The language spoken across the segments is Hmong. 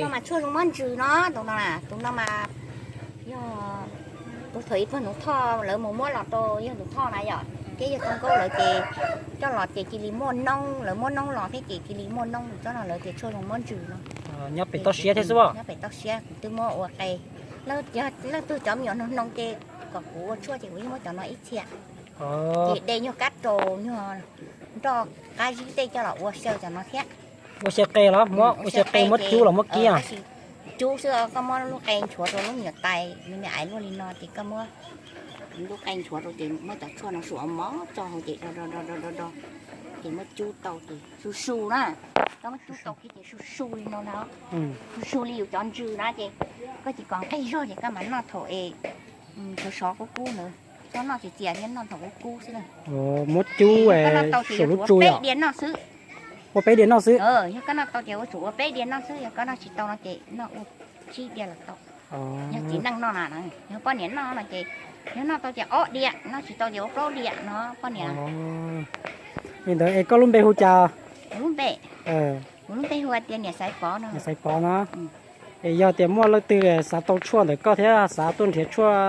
No mas tshuaj zoo mob ntsws no, tus no na, tus no mas yog tus thaum ub pog Ntxoov Thoj lawv mus muab los rau yawg Ntxoov Thoj na yom, thiab yawg Txooj Nkauj lawv ces coj los ces cia li muaj noob, lawv muab noob los thiab ces cia li muaj noob, tsob no lawv tias tshuaj zoo mob ntsws no. Nyob pem toj siab thiab xwb. Nyob pem toj siab, kuv twb muab ua qe. Leej twg cov me nyuam hnoos hnoos ces kom kuv ua tshuaj ces kuv yeej muab cov no ib txhia. Ces de nyuag kab raus, nyuag nroj qab zib tej coj los ua xyaw cov no thiab. Ua xyaw qe los muab, ua xyaw qe muab cub los muab kib. Tab sis cub xwb, koj muab lub qe nchuav rau lub me nyuam tais me me aiv luaj li no ces koj muab lub qe nchuav rau ces muab cov tshuaj no suam mov tso hauv ces do do do do do do, ces muab cub tau ces su su na. Koj muab cub tau kiag ces su su li no na, su su li yus cov ntsws na ces koj tsis kom nqig zog ces koj mam noj thaum es sov sov kub kub ntawd, txhob noj txias txias thiab, noj thaum kub kub xwb na. Muab cub saum lub tsu peb diav noj xwb. Ua peb diav noj xwb. Yog koj noj tau ces ua tsum ua peb diav noj xwb, yog koj noj tsis tau no ces noj ua tsib diav los tau. Yog txiv neej noj na, yog poj niam noj no ces, yog noj tau ces ob diav, noj tsis tau ces ua plaub diav no poj niam. Li ntawd es koj lub npe hu cas? Kuv lub npe, kuv lub npe hu hais tias Niam Xaiv Pov no. Niam Xaiv Pov no. Es yog tias muaj leej twg xav tau tshuaj ntawm koj thiab xav tuaj nrhiav tshuaj,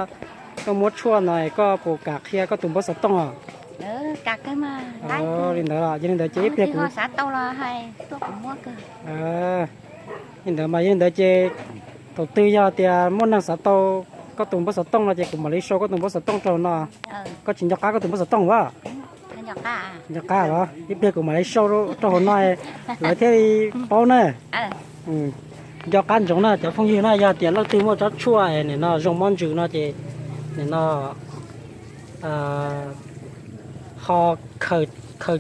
koj muab tshuaj no es koj puas kam qhia koj tus npawb xov tooj os? Li ntawd los yog li ntawd ces ib pliag kuv, li ntawd mas yog li ntawd ces thaum twg yog tias muaj neeg xav tau koj tus npawb xov tooj no ces kuv mam li sau koj tus npawb xov tooj rau no. Koj tsis nco qab koj tus npawb xov tooj as? Nco qab los ib pliag kuv mam li sau rau hauv no, lawv thiaj li paub na. Nco qab ntsoov na cov phooj ywg na, yog tias leej twg muaj tsob tshuaj nim no zoo mob ntsws no ces nim no ho khaws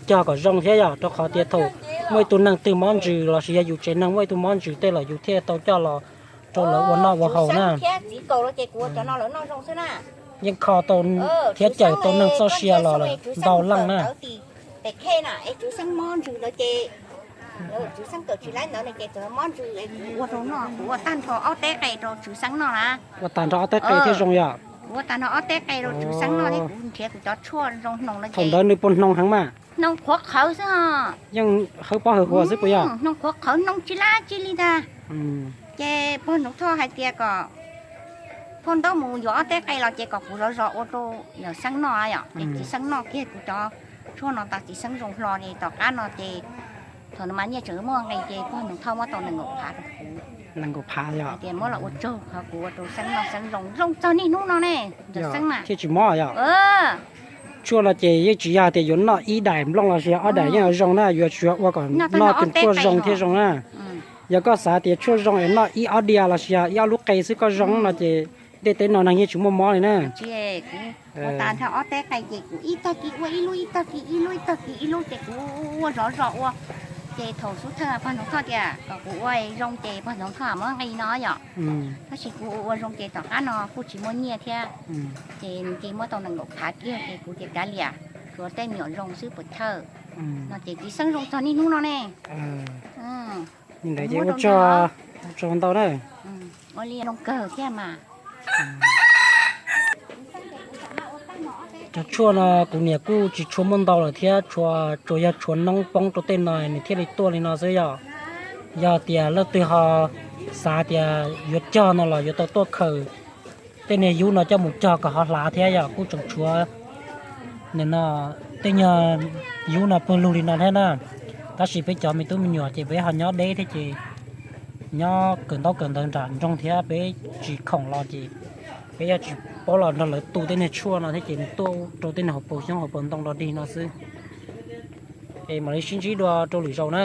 cog kom zoo thiab yom, rau qhov tias thaum muaj ib tug neeg twg mob ntsws los sis yog yus tsev neeg muaj ib tug mob ntsws tej los yus thiaj tau coj los rau lawv ua noj ua haus na. Yeej kho tau thiab cawm tau neeg txoj sia los ntau leej na. Ua tag nrho ob teb qe thiaj zoo yom? Ua tag nrho ob teb qe rau Tswv Xeeb noj thiab kuv nrhiav kuv cov tshuaj zoo hnoos no. Thaum ntawd nws puas hnoos heev mas? Hnoos qhuav qhawv xwb os. Yeej hawb pob hawb hua xwb puas yog? Hnoos qhuav qhawv, hnoos tsis laj tsis li ntag. Ces pog Ntxoov Thoj hais tias kom phauj Ntaub mus yuav ob teb qe los ces kom kuv zov zov ua rau Txiv Xeeb noj yom, ces Txiv Xeeb noj kiag kuv cov tshuaj no tas Txiv Xeeb zoo hlo ces tom qab no ces thaum no mas nyiaj tseem muaj nqis ces pog Ntxoov Thoj muab tau nees nkaum phav rau kuv. Nees nkaum phav yom? Hais tias muab los ua tsaug qhov kuv ua rau Xeeb noj Xeeb zoo, zoo txog niaj hnub no ne. Thiaj tsis mob yom? Tshuaj no ces yeej tsis yog tias yuav noj ib daim nplooj los sis ob daim yeej zoo na, yuav tsum ua kom noj tag nrho ob teb qe zoo thiaj zoo na. Yog koj xav tias tshuaj zoo es noj ib ob diav los sis yog ib ob lub qe xwb koj zoo no ces ntiaj teb no neeg yeej tsis muaj mob li na. Ua tag nrho ob teb qe ces kuv ib tag kis ua ib lub, ib tag kis ib lub, ib tag kis ib lub ces kuv ua zov zov ua. Ces thaum xub thawj pog Ntxoov Thoj tias kom kuv ua zoo ces pog Ntxoov Thoj muab nqis no yom. Tab sis kuv ua ua zoo ces tom qab no kuj tsis muaj nyiaj thiab, ces nws cia muab tau nees nkaum phav kiag ces kuv tias kav liam, tsuav tej me nyuam zoo xwb puas chawj no ces Txiv Xeeb zoo txog niaj hnub no ne. Ua tsaug, ua tsaug ntau na. Ua li zoo kawg thiab mas. Cov tshuaj no kuv niam kuj tsis tshua muaj ntau lawm thiab, tsuas yog tshuav noob poob rau tej no nws thiaj li tuaj li no xwb yom. Yog tias leej twg ho xav tias yuav cog no los yuav tau tuaj khaws tej niag yub no coj mus cog kom ho hlav thiab yom, kuj tseem tshuav nim no tej nyuag yub no pawg lug li no thiab na. Tab sis peb cov me tub me nyuam ces peb ho nyob deb thiab ces nyob kawm ntaub kawm ntawv nram nroog thiab peb tsis khoom los ces peb yeej tsis paub los nrog lawv tu tej niag tshuaj no thiab ces nws tuaj rau tej niag hauv paus xyoob hauv paus ntoo rau dig no xwb. Es mam li sib ntsib dua rau lwm zaus na.